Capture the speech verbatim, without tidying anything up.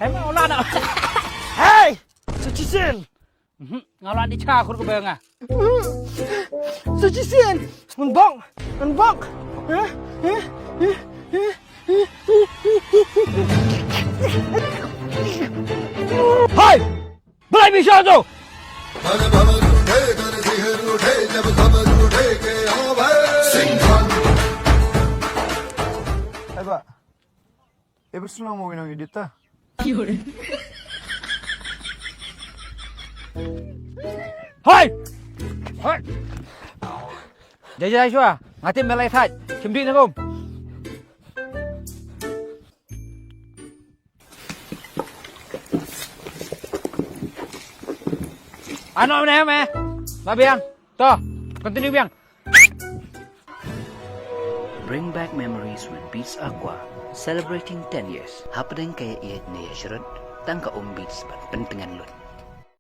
Ai ma, u la na. Hey! Sa shisien. Mhm, nga la di cha khur ka ba nga. Sa shisien. Ngan bok. Ngan bok. Hah? Hah? Hah? Hah? Hai! Balai bi sha tu. Ai ba. Ibar slow mo ngi nong edit ta. Hai! Hai! Jai jai shwa, nga tip me lai thait, kim dih na kum. Ano ne me? Ba biang. To, continue biang. Bring back memories with Beats Aqua. Celebrating ten years. Hapdeng ka ïa ïeit ne ïa shrut, tang ka um Beats bad pyntngen lut.